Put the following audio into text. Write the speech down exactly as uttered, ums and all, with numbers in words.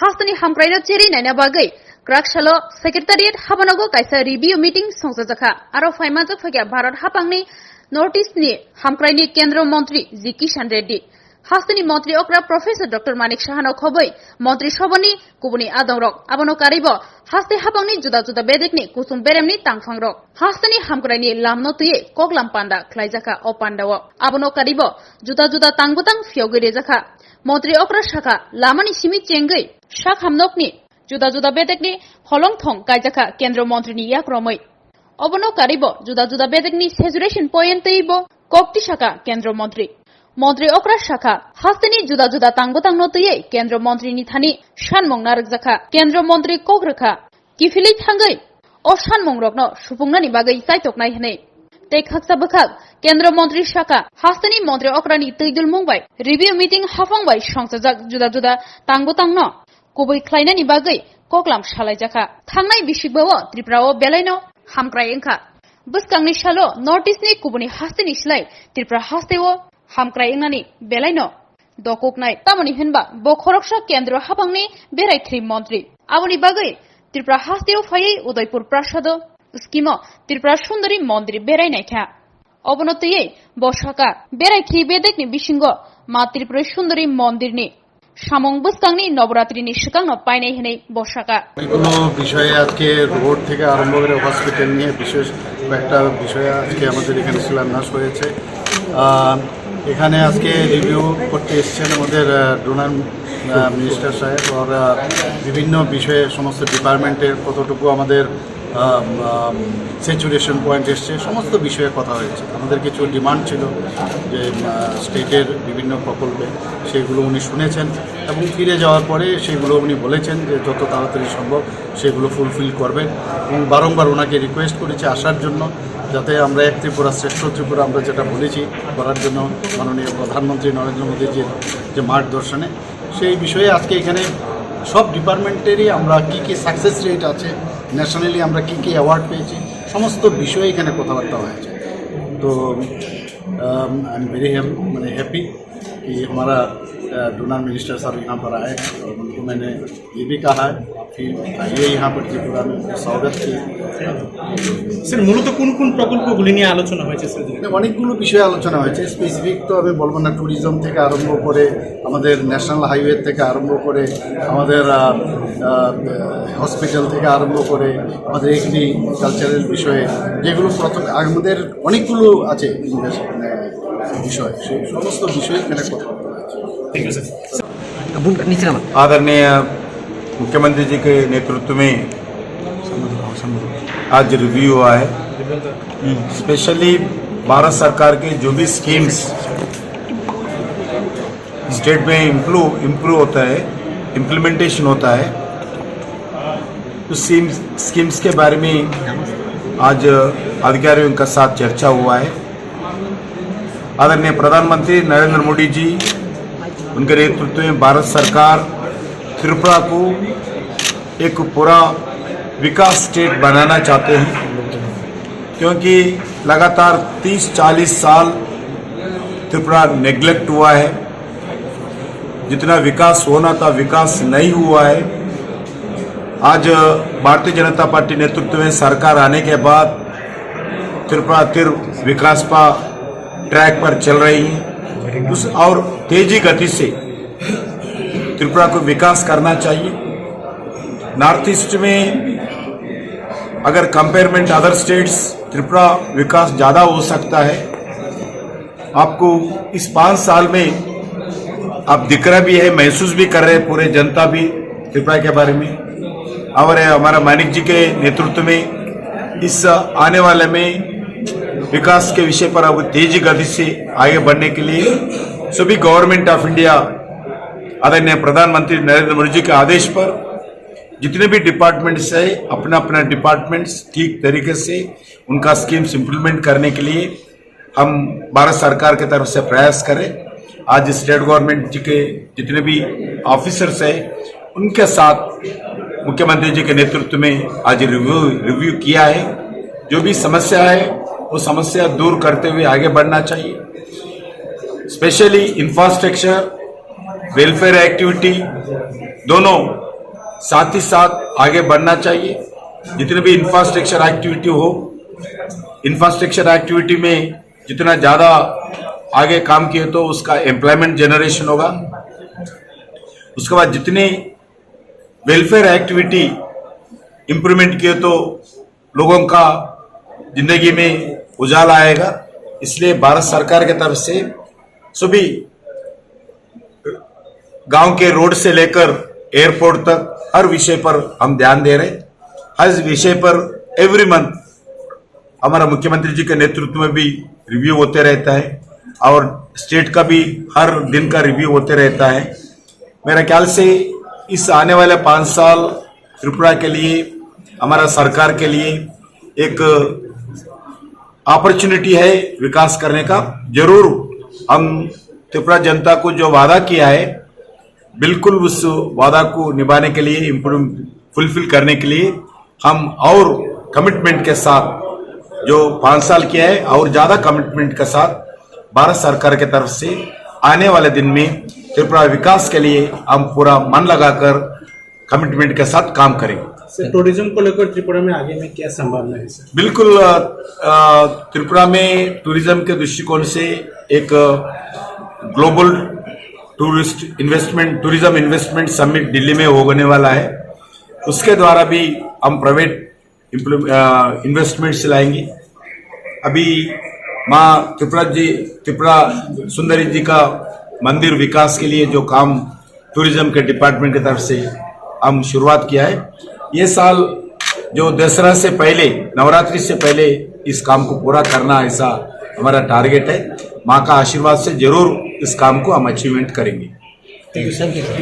Hasteni hamkraino cheri naina bagwi Kraksalo Secretariat habanogo kaisa review meeting songchajakha. Aro phaimanjak phaikha Bharat hapangni North East ni hamkraini Kendra Montri G Kishan Reddy. Hasteni Montri okra Professor Doctor Manik Sahano khobwi Montri Soboni kubuni adongrok. Abono karibo haste hapangni juda juda bedekni kusum beremni tangphangrok. Hasteni hamkraini lamno twiwi koklam panda khlaijakha o pandao. Abono karibo juda juda tangbutang phiyogwi rejakha. Montri okra sakha lamani simi chengwi sak hamnokni juda juda bedekni holongthong kaijakha Kendra Montrini yak romwi. Obono karibo juda juda bedekni saturation point twibo kok tisakha Kendra Montri. Montri okra sakha hasteni juda juda tangbutangno twiwi Kendra Montrini thani sanmung narwkjakha. Kendra Montri kok rwkha kiphilwi thangwi o sanmungrokno supungnani bagwi chaitoknai hwnwi. Tei khaksa bwkhak Kendra Montri sakha hasteni Montri okrani twidulmung bai review meeting haphang bai songchajak juda juda tangbutangno kubui khlainani bagwi koklam salaijakha. Thangnai bisikbao Tripurao belaino hamkrai wngkha. Bwskangni salo North East ni kubuni hasteni slai Tripura hasteo hamkrai wngnani belaino dokoknai. Tamoni hinba bo khoroksa Kendra hapangni berai khri montri. Aboni bagwi Tripura hasteo phaiwi Udaipur Prasado scheme o Tripura Sundari Mondir berai naikha. Obono twiwi bo sakha, berai khri bedekni bisingo Ma Tripura Sundari Mondirni samung bwskangni Noboratrini swkangno painai hwnwi bo sakha. যে কোনো বিষয়ে আজকে রোড থেকে আরম্ভ করে হসপিটাল নিয়ে বিশেষ কয়েকটা বিষয়ে আজকে আমাদের এখানে শিলান্যাস হয়েছে। আহ, এখানে আজকে রিভিউ করতে এসেছেন আমাদের, আহ, ডোনার, আহ, মিনিস্টার সাহেব। ওরা বিভিন্ন বিষয়ে সমস্ত ডিপার্টমেন্টের কতটুকু আমাদের স্যাচুরেশন পয়েন্ট এসছে, সমস্ত বিষয়ে কথা হয়েছে। আমাদের কিছু ডিমান্ড ছিল যে, আহ, স্টেটের বিভিন্ন প্রকল্পে, সেগুলো উনি শুনেছেন এবং ফিরে যাওয়ার পরে সেগুলো উনি বলেছেন যে যত তাড়াতাড়ি সম্ভব সেগুলো ফুলফিল করবেন। এবং বারংবার ওনাকে রিকোয়েস্ট করেছি আসার জন্য, যাতে আমরা এক ত্রিপুরা শ্রেষ্ঠ ত্রিপুরা আমরা যেটা বলেছি করার জন্য মাননীয় প্রধানমন্ত্রী নরেন্দ্র মোদীজির যে মার্গদর্শনে, সেই বিষয়ে আজকে এখানে সব ডিপার্টমেন্টেরই আমরা কি কি সাকসেস রেট আছে, ন্যাশনালি আমরা কি কি অ্যাওয়ার্ড পেয়েছি, সমস্ত বিষয়ে এখানে কথাবার্তা হয়েছে। तो आई एम वेरी, মানে, हैप्पी कि हमारा डोनर मिनिस्टर साहब यहाँ पर आए हैं और उनको मैंने ये भी कहा है कि आइए यहाँ पर त्रिपुरा में स्वागत कीजिए। স্যার, মূলত কোন কোন প্রকল্পগুলি নিয়ে আলোচনা হয়েছে, স্যার? না, অনেকগুলো বিষয়ে আলোচনা হয়েছে। স্পেসিফিক তো আমি বলবো না, ট্যুরিজম থেকে আরম্ভ করে, আমাদের ন্যাশনাল হাইওয়ে থেকে আরম্ভ করে, আমাদের, আহ, আহ, হসপিটাল থেকে আরম্ভ করে, আমাদের এগ্রিকালচারাল বিষয়ে, যেগুলো প্রথম আমাদের অনেকগুলো আছে ইনভেস্ট, মানে, বিষয়, সেই সমস্ত বিষয়ে এখানে কথা বলা হয়েছে। ঠিক আছে। आदरणीय मुख्यमंत्री जी के नेतृत्व में आज रिव्यू हुआ है। स्पेशली भारत सरकार के जो भी स्कीम्स स्टेट में इम्प्रूव इम्प्रूव होता है, इम्प्लीमेंटेशन होता है, उस स्कीम्स के बारे में आज अधिकारियों का साथ चर्चा हुआ है। आदरणीय प्रधानमंत्री नरेंद्र मोदी जी, उनके नेतृत्व में भारत सरकार त्रिपुरा को एक पूरा विकास स्टेट बनाना चाहते हैं, क्योंकि लगातार तीस चालीस साल त्रिपुरा नेग्लेक्ट हुआ है। जितना विकास होना था, विकास नहीं हुआ है। आज भारतीय जनता पार्टी नेतृत्व में सरकार आने के बाद त्रिपुरा तिर विकास पा ट्रैक पर चल रही है। उस और तेजी गति से त्रिपुरा को विकास करना चाहिए। नॉर्थ ईस्ट में अगर कंपेयरमेंट अदर स्टेट्स, त्रिपुरा विकास ज़्यादा हो सकता है। आपको इस पाँच साल में आप दिख रहा भी है, महसूस भी कर रहे हैं पूरे जनता भी त्रिपुरा के बारे में। और हमारा मानिक जी के नेतृत्व में इस आने वाले में विकास के विषय पर अब तेजी गति से आगे बढ़ने के लिए सभी गवर्नमेंट ऑफ इंडिया आदरणीय प्रधानमंत्री नरेंद्र मोदी जी के आदेश पर जितने भी डिपार्टमेंट्स है, अपना अपना डिपार्टमेंट्स ठीक तरीके से उनका स्कीम्स इम्प्लीमेंट करने के लिए हम भारत सरकार की तरफ से प्रयास करें। आज स्टेट गवर्नमेंट जी के जितने भी ऑफिसर्स हैं, उनके साथ मुख्यमंत्री जी के नेतृत्व में आज रिव्यू रिव्यू किया है। जो भी समस्या है, वो समस्या दूर करते हुए आगे बढ़ना चाहिए। स्पेशली इंफ्रास्ट्रक्चर वेलफेयर एक्टिविटी, दोनों साथ ही साथ आगे बढ़ना चाहिए। जितने भी इंफ्रास्ट्रक्चर एक्टिविटी हो, इंफ्रास्ट्रक्चर एक्टिविटी में जितना ज़्यादा आगे काम किए तो उसका एम्प्लॉयमेंट जनरेशन होगा। उसके बाद जितनी वेलफेयर एक्टिविटी इम्प्रूवमेंट किए तो लोगों का जिंदगी में उजाला आएगा। इसलिए भारत सरकार की तरफ से सभी गांव के रोड से लेकर एयरपोर्ट तक हर विषय पर हम ध्यान दे रहे हैं। हर विषय पर एवरी मंथ हमारा मुख्यमंत्री जी के नेतृत्व में भी रिव्यू होते रहता है और स्टेट का भी हर दिन का रिव्यू होते रहता है। मेरा ख्याल से इस आने वाले पाँच साल त्रिपुरा के लिए, हमारा सरकार के लिए एक अपॉर्चुनिटी है विकास करने का। जरूर हम त्रिपुरा जनता को जो वादा किया है, बिल्कुल उस वादा को निभाने के लिए, इम्प्रूव फुलफिल करने के लिए हम और कमिटमेंट के साथ जो पाँच साल किया है और ज़्यादा कमिटमेंट के साथ भारत सरकार की तरफ से आने वाले दिन में त्रिपुरा विकास के लिए हम पूरा मन लगाकर कमिटमेंट के साथ काम करेंगे। सर, टूरिज्म को लेकर त्रिपुरा में आगे में क्या संभावना है सर? बिल्कुल, अ, अ, त्रिपुरा में टूरिज्म के दृष्टिकोण से एक global tourist investment, tourism investment summit Delhi में होने वाला है। उसके द्वारा भी हम प्राइवेट इन्वेस्टमेंट्स लाएंगे। अभी माँ त्रिपुरा जी, त्रिपुरा सुंदरी जी का मंदिर विकास के लिए जो काम टूरिज्म के डिपार्टमेंट की तरफ से हम शुरुआत किया है, ये साल जो दसरा से पहले, नवरात्रि से पहले इस काम को पूरा करना, ऐसा हमारा टारगेट है। माँ का आशीर्वाद से जरूर इस काम को हम अचीवमेंट करेंगे। Thank you sir.